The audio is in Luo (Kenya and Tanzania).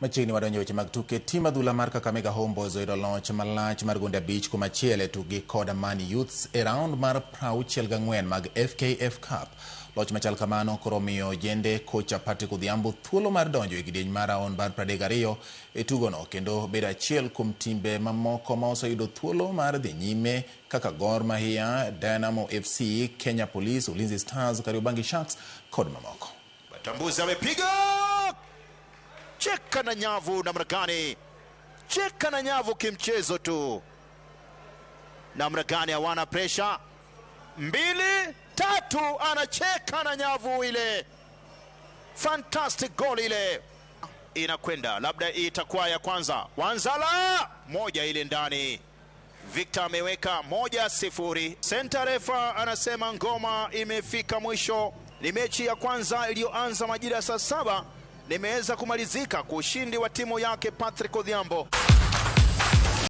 Machiegni wadonjo e weche mag tuke. Tim adhula mar Kakamega Homeboyz oyudo loch malach mar gonde 5-1 e tukgi kod Amani Youths e round mar 64 mag FKF Cup. Loch machal kamano koro omiyo ojende kocha Patrick Odhiambo thuolo mar donjo e kidieny mar round mar 32 e tugono kendo bedo achiel kuom timbe mamoko ma oseyudo thuolo mar dhi nyime kaka Gor Mahia, Dynamo FC, Kenya Police, Ulinzi Stars, Kariobangi Sharks kod mamoko. Batambuzi amepiga cheka na nyavu namna gani? Cheka na nyavu kimchezo tu, namna gani? Hawana presha, 2-3, anacheka na nyavu ile, fantastic goal ile inakwenda, labda itakuwa ya kwanza. Wanzala moja ile ndani, Victor ameweka 1-0. Center refa anasema ngoma imefika mwisho. Ni mechi ya kwanza iliyoanza majira ya saa 7 nimeweza kumalizika kwa ushindi wa timu yake Patrick Odhiambo.